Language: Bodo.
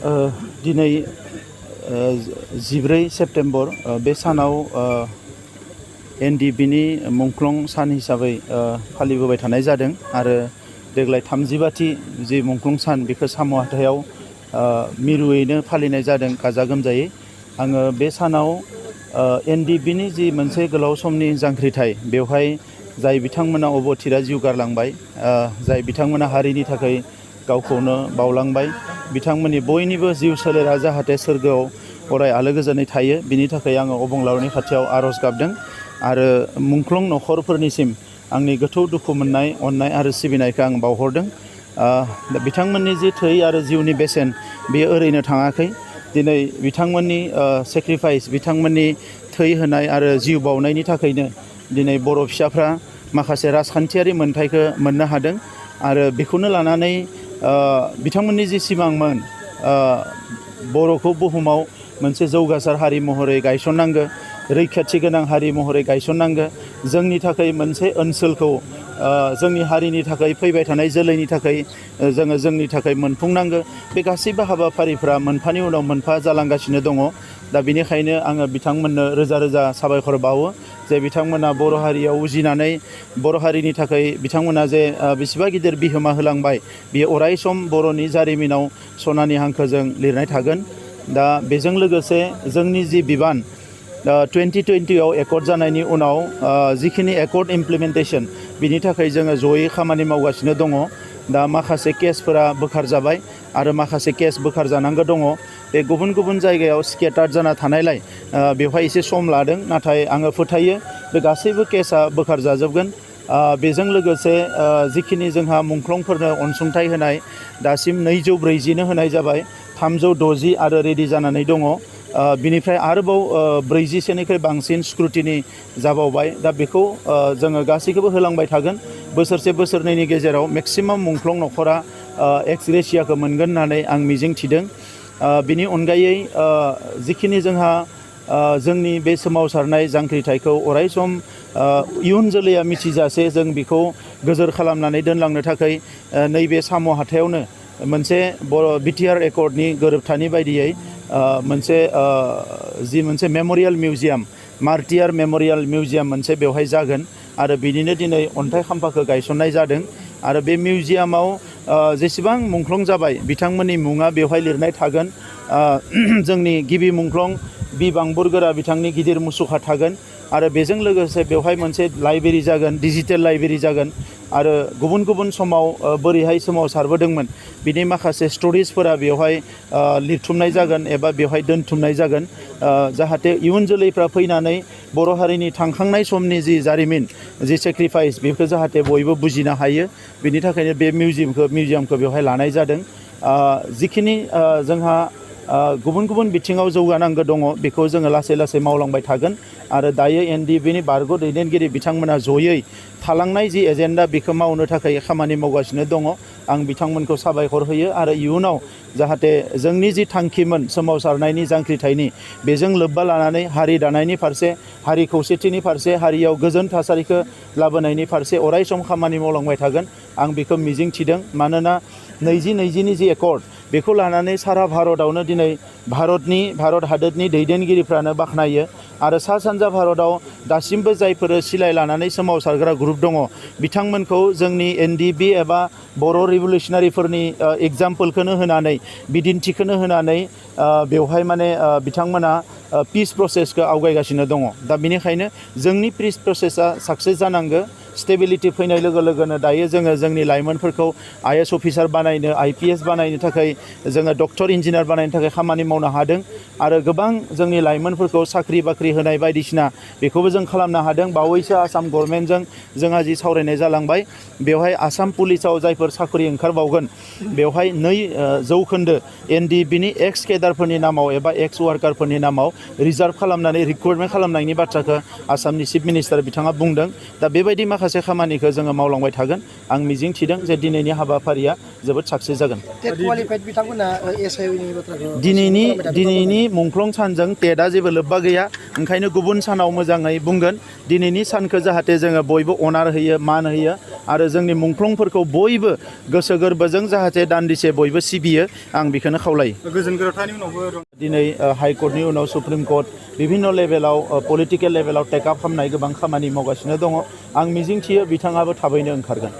दिनै 14 सेप्टेम्बर बे सानाव एनडिबिनि मुंख्लं सान हिसाबै फालिबोबाय थानाय जादों आरो देग्लाय 35थि जि मुंख्लं सान बेखौ साम' हाथायाव मिरुयैनो फालिनाय जादों गाजा गोमजायै। आङो बे सानाव एनडिबिनि जि मोनसे गोलाव समनि जांख्रिथाय बेवहाय जाय बिथांमोना अबथिरा जिउ गारलांबाय, जाय बिथांमोना हारिनि थाखाय गावखौनो बावलांबाय, बिथांमोननि बयनिबो जिउ सोलेरा जाहाथे सोरगोआव अराय आलो गोजोनै थायो बिनि थाखाय आङो अबंलावरिनि खाथियाव आर'ज गाबदों आरो मुंख्लं नखरफोरनिसिम आंनि गोथौ दुखु मोननाय, अननाय आरो सिबिनायखौ आं बावहरदों। बिथांमोननि जि थै आरो जिउनि बेसेन बेयो ओरैनो थाङाखै। दिनै बिथांमोननि सेक्रिफाइस, बिथांमोननि थै होनाय आरो जिउ बावनायनि थाखायनो दिनै बर' फिसाफ्रा माखासे राजखान्थियारि मोनथायखौ मोननो हादों आरो बेखौनो लानानै बिथांमोननि जि सिमांमोन बर'खौ बुहुमाव मोनसे जौगासार हारि महरै गायसननांगो, रैखाथि गोनां हारि महरै गायसननांगो, जोंनि थाखाय मोनसे ओनसोलखौ जोंनि हारिनि थाखाय फैबाय थानाय जोलैनि थाखाय जोङो जोंनि थाखाय मोनफुंनांगो। बे गासैबो हाबाफारिफ्रा मोनफानि उनाव मोनफा जालांगासिनो दङ। दा बेनिखायनो आङो बिथांमोननो रोजा रोजा साबायखर बावो जे बिथांमोना बर' हारियाव उजिनानै बर' हारिनि थाखाय बिथांमोना जे बेसेबा गिदिर बिहोमा होलांबाय, बियो अराय सम बर'नि जारिमिनाव सनानि हांखोजों लिरनाय थागोन। दा बेजों लोगोसे जोंनि जि बिबान 2020आव एकर्ड जानायनि उनाव जिखिनि एकर्ड इमप्लिमेन्टेसन बिनि थाखाय जोङो जयै खामानि मावगासिनो दङ। दा माखासे केसफोरा बोखारजाबाय आरो माखासे केस बोखारजानांगौ दङ। बे गुबुन गुबुन जायगायाव स्केटार्ड जाना थानायलाय बेवहाय एसे सम लादों, नाथाय आङो फोथायो बे गासैबो केसा बोखारजाजोबगोन। बेजों लोगोसे जिखिनि जोंहा मुंख्लंफोरनो अनसुंथाइ होनाय दासिम 240 होनाय जाबाय, 360 आरो रेडि जानानै दङ। बिनिफ्राय आरोबाव 40निख्रुइ बांसिन स्क्रुटिनि जाबावबाय। दा बेखौ जोङो गासैखौबो होलांबाय थागोन। बोसोरसे बोसोरनैनि गेजेराव मेक्सिमाम मुंख्लं नखरा एक्स ग्रेसियाखौ मोनगोन होननानै आं मिजिं थिदों। बिनि अनगायै जिखिनि जोंहा जोंनि बे सोमावसारनाय जांख्रिथायखौ अराय सम इयुन जोलैया मिथिजासे जों बेखौ गोजोर खालामनानै दोनलांनो थाखाय नैबे साम' हाथायावनो मोनसे बर' बिटिआर एकर्डनि गोरोबथानि बायदियै मोनसे मेम'रियेल मिउजियाम, मार्टियार मेम'रियेल मिउजियाम मोनसे बेवहाय जागोन आरो बिनिनो दिनै अन्थाइ खाम्फाखौ गायसननाय जादों आरो बे मिउजियामाव जेसेबां मुंख्लं जाबाय बिथांमोननि मुङा बेवहाय लिरनाय थागोन। जोंनि गिबि मुंख्लं बि बांबुरगोरा बिथांनि गिदिर मुसुखा थागोन आरो बेजों लोगोसे बेवहाय मोनसे लाइब्रेरि जागोन, डिजिटेल लाइब्रेरि जागोन आरो गुबुन गुबुन समाव बोरैहाय सोमावसारबोदोंमोन बिनि माखासे स्ट'रिजफोरा बेवहाय लिरथुमनाय जागोन एबा बेवहाय दोनथुमनाय जागोन, जाहाथे इयुन जोलैफ्रा फैनानै बर' हारिनि थांखांनाय समनि जि जारिमिन, जि सेक्रिफाइस बेखौ जाहाथे बयबो बुजिनो हायो। बिनि थाखायनो बे मिउजियामखौ बेवहाय लानाय जादों। जिखिनि जोंहा गुबुन गुबुन बिथिङाव जौगानांगौ दङ बेखौ जोङो लासै लासै मावलांबाय थागोन आरो दायो एनडिबिनि बारग' दैदेनगिरि बिथांमोना जयै थालांनाय जि एजेन्डा बेखौ मावनो थाखाय खामानि मावगासिनो दङ। आं बिथांमोनखौ साबायखर होयो आरो इयुनाव जाहाथे जोंनि जि थांखिमोन सोमावसारनायनि जांख्रिथायनि, बेजों लोब्बा लानानै हारि दानायनि फारसे, हारि खौसेथिनि फारसे, हारियाव गोजोन थासारिखौ लाबोनायनि फारसे अराय सम खामानि मावलांबाय थागोन आं बेखौ मिजिं थिदों। मानोना 2020नि जि एकर्ड बेखौ लानानै सारा भारतआवनो दिनै भारत हादोरनि दैदेनगिरिफ्रानो बाख्नायो आरो सा सानजा भारतआव दासिमबो जायफोर सिलाय लानानै सोमावसारग्रा ग्रुप दङ बिथांमोनखौ जोंनि एनडिबि एबा बर' रिभलिउसनारिफोरनि एग्जाम्पोलखौनो होनानै, बिदिन्थिखौनो होनानै बेवहाय बिथांमोना पिस प्रसेसखौ आवगायगासिनो दङ। दा बेनिखायनो जोंनि पिस प्रसेसा साक्सेस जानांगौ। स्टेबिलिटि फैनाय लोगो लोगोनो दायो जोङो जोंनि लाइमोनफोरखौ IAS अफिसार बानायनो, IPS बानायनो थाखाय, जोङो डक्टर इन्जिनियार बानायनो थाखाय खामानि मावनो हादों आरो गोबां जोंनि लाइमोनफोरखौ साख्रि बाख्रि होनाय बायदिसिना बेखौबो जों खालामनो हादों। बावैसो आसाम गभर्नमेन्टजों जोंहा जि सावरायनाय जालांबाय बेवहाय आसाम पुलिसाव जायफोर साख्रि ओंखारबावगोन बेवहाय 2% एनडिबिनि एक्स केडारफोरनि नामाव एबा एक्स वार्कारफोरनि नामाव रिजार्भ खालामनानै रिक्रुटमेन्ट खालामनायनि बाथ्राखौ आसामनि चिफ मिनिस्टार बिथाङा बुंदों। दा बेबायदि माखासे खामानिखौ जोङो मावलांबाय थागोन। आं मिजिं थिदों जे दिनैनि हाबाफारिया जोबोद साक्सेस जागोन। दिनैनि मुंख्लं सानजों टेटआ जेबो लोब्बा गैया, ओंखायनो गुबुन सानाव मोजाङै बुंगोन। दिनैनि सानखौ जाहाथे जोङो बयबो अनार होयो मान होयो आरो जोंनि मुंख्लंफोरखौ बयबो गोसो गोरबोजों जाहाथे दान्दिसे बयबो सिबियो आं बेखौनो खावलायो। गोजोन गोरोबथानि उनावबो दिनै हाइकर्टनि उनाव सुप्रिम कर्ट बिभिन्न लेभेलाव पलिटिकेल लेभेलाव टेकआप खालामनाय गोबां खामानि मावगासिनो दङ। आं मिजिंथियो बिथाङाबो थाबैनो ओंखारगोन।